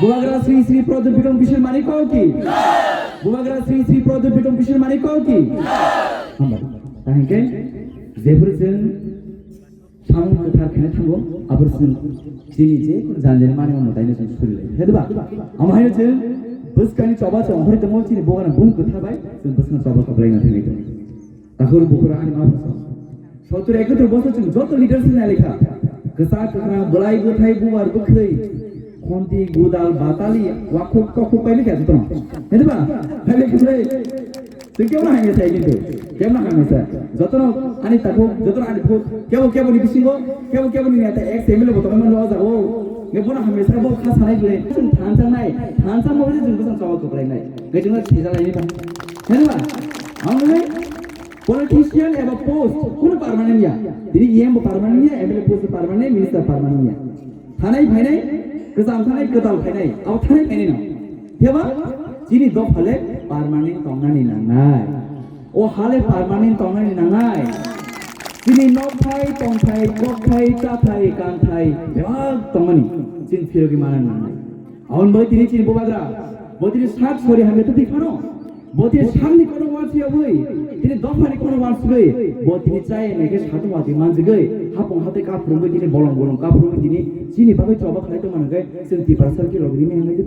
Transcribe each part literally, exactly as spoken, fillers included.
Bubagra Sri Sri Pradyot Bikram Kishore Manik Kau ki? Bubagra Sri Sri Pradyot Bikram Kishore Manik Kau ki? Hambai. Ta hingke, jebor chwng samung kwthar khaina thango, abor chwng chini je janjani mani mano taino chwng suri lai. He diba? Amo haino chwng bwskangni choba chwng hori tongmo chini bogana bung kwthar bai, chwng bwskang choba kwplai na thangwi tongo. Takhur bukhur ani ma bwsa. Sottor ekatur bosor chwng joto leaders ni nai lekha. Kwchak kwkhrang, bwlai bwthai, bubar bwkhwi, khonti gudal batali, wakhuk kokhuk pai lekha jotono. Hediba? Hai lekha sai. Twi kebo na hamya sai kintu. Kebo na hamya sai. Jotono ani takhuk, jotono ani phuk, kebo kebo ni bisingo, kebo kebo ni neta ex M L A bo tongma lo jago. Nge bono hamya sai bo kha sanai bwle. Chwng thansa nai, thansa mo chwng bwsa chawa kwplai nai. Nge chwng sija lai ni ba. Hediba? Ang nai Politician eba post kunu permanent ya. Tini E M bo permanent ya, M L A post permanent, minister permanent ya. Thanai phainai, kwcham thanai, kwtal phainai, abo thanai phainai no. Theba, chini dophale permanent tongnani nangnai. O hale permanent tongnani nangnai. Chini nokthai, tongthai, kokthai, chathai, kanthai, bebak tongmani. Chini phirogi manani nangnai. Aboni bagwi tini chini bubagra, bo tini sak sori hamya twi phano. Bo tini sakni kono wansugwi, tini dophani kono wansugwi, bo tini chaya nai khe satung watwi manjagwi, hapung hatai kaphurungwi tini bolong bolong kaphurungwi tini chini bagwi choba khlai tongmani hwnkhe chwng Tiprasa khe logri maya hwnkhe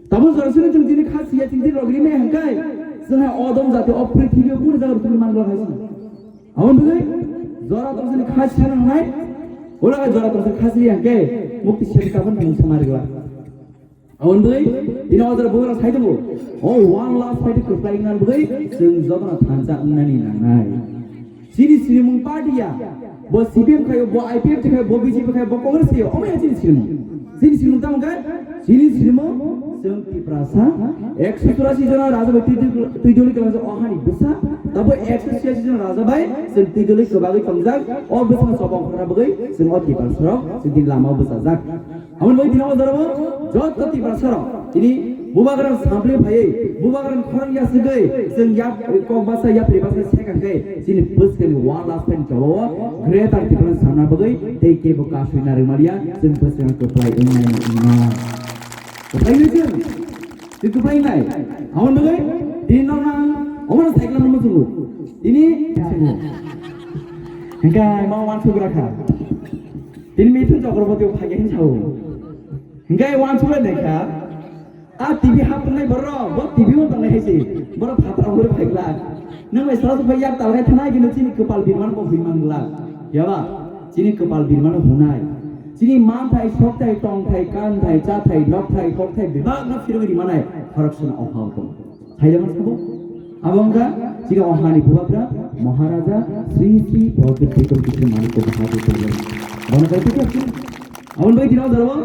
tamo jora sino chwng tini kha siya chwng tini logri maya hwnkhe chwng hai odom jati o prithibi o kunu jaga rw tini manglak hai se. Aboni bagwi jora tong sini kha siya nangnai, ulaga jora tong sini kha siya hwnkhe mukti seri kaphun mungsa mariglak. Aboni bagwi tini o jora bubagra sai tongo. O one last fight kwplai wngna bagwi chwng jotono thansa wngnani nangnai. Chini sinimung party ya. Bo C P M khayo, bo I P F T khayo, bo B J P khayo, bo Congress khayo. Omo ya chini sinimung. Chini sinimung tamo khe? Chini sinimung chwng Tiprasa ekso churasi jona raja bai twi twi twi doli kwlangjak o hani bwsa. Tabo ekso churasi jona raja bai chwng twi doli kwbagwi tongjak. O bwsano chobang khorna bagwi chwng o Tiprasa rok chwng tini lama o bwchajak. Aboni bagwi tini o jorao joto Tiprasa rok tini bubagra sampli phaiwi, bubagra khorang yasugwi, chwng yap kok basa yapri basa sekang khe chini bwskangni one last time jawao Greater Tipraland samna bagwi tei kebo kasui narwkmaliya chwng bwskang kwplai wngnai wngna. Kwplai wngnai chwng, chwng kwplai wngnai. Aboni bagwi tini norna omono cycle no muchungo. Tini hingke ma wansugra kha. Tini Mithun Chakraborty o phai khe hin sao. Hingke wansukle naikha, a T V hapnai borok, bo T V o tongnai hai se, borok phatar hori phaiglak. Nang bai sara sokha yak talgai thanai kino chini kwpal birman bo hoi manglak. Yaba, chini kwpal birman hunai. Chini manthai, sokthai, tongthai, kanthai, chathai, nokthai, kokthai, bebak no phirogwi rimanai, khoroksa no oha o tong. Thaidamani sabo? Abo wngkha chini o hani bubagra Maharaja Sri Sri Pradyot Bikram Kishore Manik Bahadur Purban. Bono kaitor khe aboni bai tini o jorao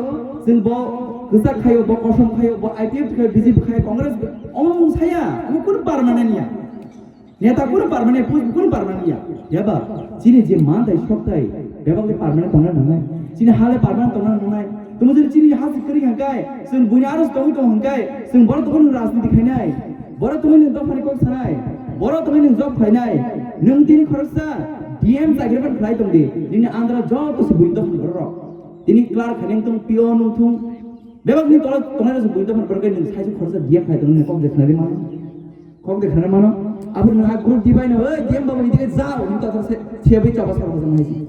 chwng bo kwchak khaio, bo kosom khaio, bo I P F T khaio, B J P khaio, Congress, omo mung saya, omo kunu permanent ya. Neta kunu permanent, push kunu permanent ya. Yaba, chini je manthai sokthai, bebak le permanent tongna nangnai. Chini hale permanent tongna nangnai. Tumo jodi chini ha sikri hangkai, chwng buini aros tongwi tong hangkai, chwng borok tongwi nwng rajniti khainai, borok tongwi nwng dophani kok sanai, borok tongwi nwng job khlainai, nwng tini khoroksa D M chakri ban khlai tong di, nini andra joto se buini dophani borok rok. Tini clerk khainai wng thung, P O wng thung, bebak ni tola tongnai rok se buini dophani borok khe nwng sai se khoroksa D M khlai tong nini kok de khnari mano. Kok de khnari mano, abo nwng a group di bai no, "Oi, D M babu, idike jao," nwng to se, se bai choba sabo jang hai si.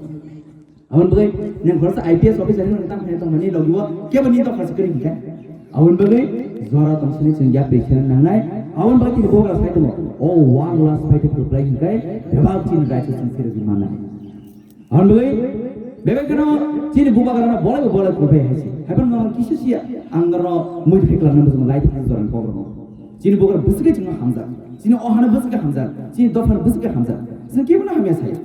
Aboni bagwi nwng khoroksa I P S officer nwng tang phai tongmani logi o kebo ni dopha se kwrwi hinkhe. Aboni bagwi jora tong sini chwng yapri kheno nangnai. Aboni bagwi tini bubagra sai tongo. O one last fight kwplai hinkhe bebak chini raisa chwng phirogwi mannai. Aboni bagwi bebak kheno chini bubagra no bolai bo bolai kwplai hai se. Haiphano kisa siya ang no mui thai klam no bwswk lai thai jora ni program o. Chini bubagra bwswk khe chwngno hamjak. Chini o hano bwswk khe hamjak. Chini dopha no bwswk khe hamjak. Chwng kebo no hamya saya.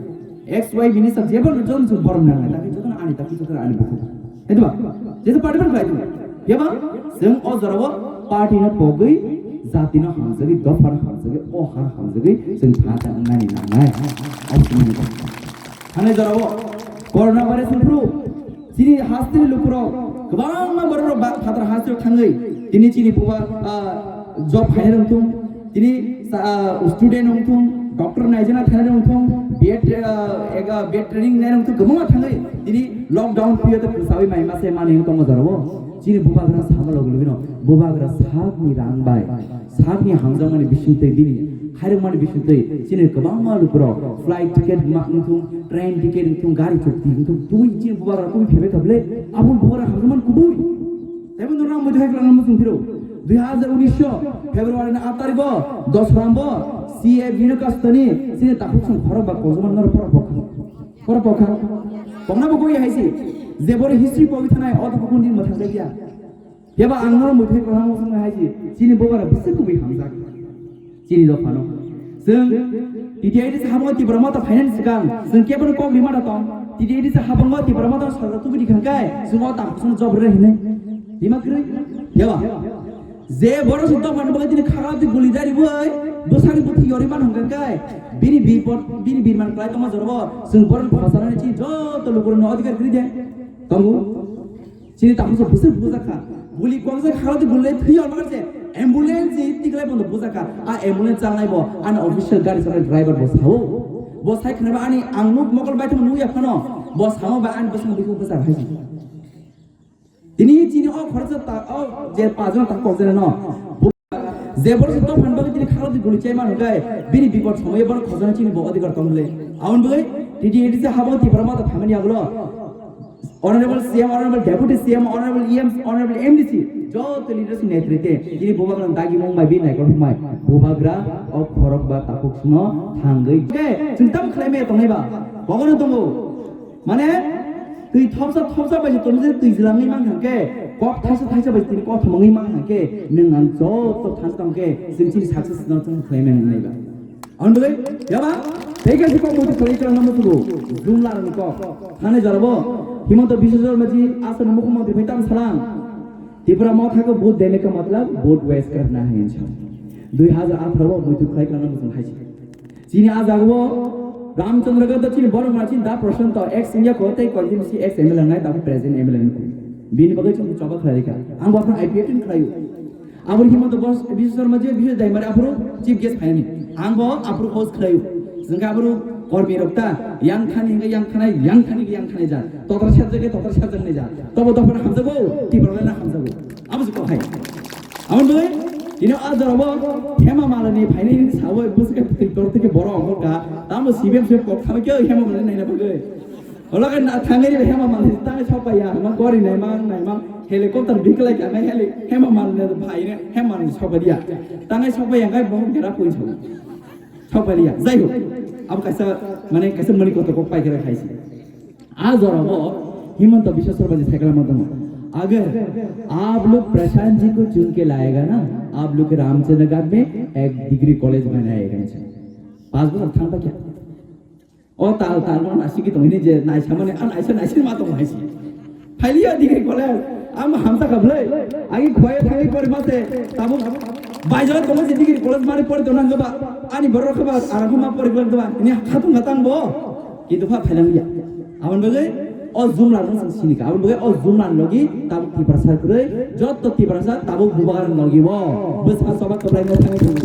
X Y minister jeba no joto chwng borom nangnai, dakhe joto no ani, dakhe joto no ani bukhuk. Hai diba? Jeto party ban khlai diba? Yaba? Chwng o jorao party no pogwi, jati no hamjagwi, dopha no hamjagwi, o ha no hamjagwi, chwng tha ta wngnani nangnai. Abo chwng ni. Thani jorao corona virus ni phuru chini hasteni lukurok kwbangma bororok ba phatar hasteo thangwi tini chini buba, ah, job khainai rok thung, tini sa-, ah, student rok thung, doctor naijana thanai rok thung, B Ed, ah, ega B Ed training nai rok thung kwbangma thangwi tini lockdown period o kwchawi mai mase manwi tongo jorao. Chini bubagra sama logi logi no, bubagra sakni rang bai, sakni hamjakmani bisingtwi bini khairokmani bisingtwi chini kwbangma lukurok flight ticket ma wngthung, train ticket wngthung, gari chukti wngthung, twi chini bubagra twi phebe kable, abo bubagra hamjakmani kubui. Tebo norok ang muitu hai kwlangma muchung phiro. Dui hazar unis February ni aat tarikho Dosrambo C A Binu Kastani chini takhuk song khorok ba kojoma norok pora pokha. Pora pokha. Pokna bo koi hai si. Je boro history pogwi thanai o to kundin mwthang jagya. Yaba ang norok muitu hai kwlangma muchung hai si. Chini bubagra bwswk kubui hamjak. Chini dophano. Chwng T T I D se hamo Tipra Motha phainani swkang chwng kebono kok rima da tong. T T I D se habongo Tipra Motha sarkar tubudi khangkai chwng o tam chwng job rwna hinwi. Rima kwrwi? Yawa. Je boro se dophano bagwi tini khagao twi guli dari boi bwsani bwthwi yori man hwnkha kai bini bipod bini birman kwlai tongma jorbo chwng boroni phasanani chini joto lukurokno adhikar kwrwi de. Tongo. Chini takhuk se bwswk bujakha. Guli kwbangsa kharati guli lai thwi orma se ambulance ni tiklai bono bujakha. A ambulance chalnai bo ani official gari chalnai driver bo sao. Bo sai khna ani ang nuk mokol bai thang nuk ya phano. Bo samo ba ani bwswk bikhu bwswk hai. Tini chini o khoroksa ta o je pajon ta kok jena no. Je boro se dophani bagwi tini kharati guli chaima hwnkhe bini bipod somoyo bono khojana chini bo adhikar tong le. Aboni bagwi T T A D C habang Tipra Motha phaimani yagulo Honorable C M, Honorable Deputy C M, Honorable E M, Honorable M D C joto leaders ni netrite tini bubagra dagi mung mai bi naikol mai bubagra o khorok ba takhuk suno thangwi. Ke chwng tam khlai me tongnai ba. Bogono tongo. Mane, twi thopsa thopsa bai se tongse twi jwlangwi mang thang khe, kok thaisa thaisa bai tini kok thomongwi mang thang khe, nwng ang joto thang tong khe, chwng chini success no chwng khlai mang nai ba. Ang doi, yaba, tei khe kok mutu khlai chwng no mutu, jumla ni kok. Thane jorabo, Himanta Biswa Sarma ji, asani mukhyamantri bai tam salang. Tipra Motha ko vote dene ka matlab vote waste karna hai hinwi sa. Dui hazar atharo o muitu khlai kwlangma muchung hai se. Chini ah jagao Ramchandra Gada chini borok ma chini da Prashanto ex India ko tei koitin si ex M L A nai tabuk present M L A nai ko. Bini bagwi chini choba khlai rikha. Ang bo aphuru I P F T ni khlaio. Aboni Himanta Bos-, Biswa Sarma je Biswa Daimari aphuru chief guest phaini. Ang bo aphuru host khlaio. Jengka aphuru kormi rok ta yang thani hingka yang thanai yang thani yang thanai ja. Totar sajak ke totar sajak nai ja. Tobo tophar hamjago Tipra lai na hamjago. Abo se kok hai. Amo doi, ino a jora bo Hema Malini phaini sawi bwswk twi tor twi borok ongkha. Tamo C B M se kok thamwi khe Hema Malini naina bagwi. Ola khe na thangwi ri Hema Malini tangwi sokpaiya, ma gori naima, naima, helicopter biklai kha, heli Hema Malini phaini Hema Malini sokpaiya. Tangwi sokpaiya khe bo gera pui sokpaiya. Jai ho, abo kaisa, mane kaisa mani kotor kok pai khe khaisi. A jora bo Himanta Biswa Sarma ji thaikwlama tongo. Agar aap log Prashant ji ko chun ke layega na, aap log ke Ramchandra Ghat mein ek degree college banayega. Panch bojor thang ta kya? O tal tal no nasi ki tongini je naisa mani a naisa naisa ma tong haisi. Phailiya degree college, ama hamsa khablai. Agi khwaya thangwi pori mate, tabuk baijora tongo je degree college mari pori tonang ba, ani borok khe ba, arang ma pori glan ba, ini khatung khatang bo. Kintu pha phailang ya. Aboni bagwi o jumla rok sini ka. Aboni bagwi o jumla logi tabuk Tiprasa kwrwi, jotto Tiprasa tabuk bubagra logi bo. Bwsa soba kwplai no thangwi thangwi.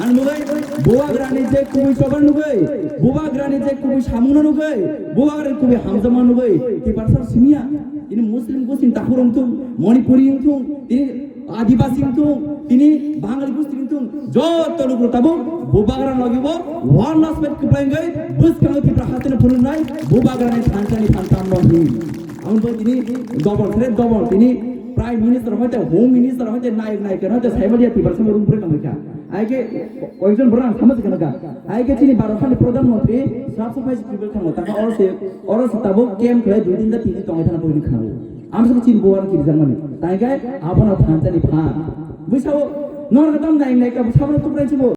Ani bagwi bubagrani je kubui choba nugwi, bubagrani je kubui samungno nugwi, bubagrani kubui hamjakma nugwi, Tiprasa simiya. Ini Muslim Muslim takhurung thung, Manipuri thung, ini Adibasi wngthung, tini Bangali gosti wngthung, joto lukurok tabuk bubagra logi bo one last fight kwplai wngwi bwskango Tipra hatino phunuknai bubagrani thansa ni phantam no hin. Aboni bagwi tini double threat double tini Prime Minister hoite Home Minister hoite nayok nayika hoite saimaliya Tiprasa room bwrwi tongkha. Aike koyekjon borok ang sama sikha nokha. Aike chini Bharat hani Pradhan Mantri sab safai si kibil thango taka oro se oro se tabuk camp khlai dui din da tin din tongwi thana bwrwi khnago. Amsuk chin buar kiri jangmani. Taikai abono phanchani phan. Bwisao nor gadam nai nai ka bwsabo tukrai chibo.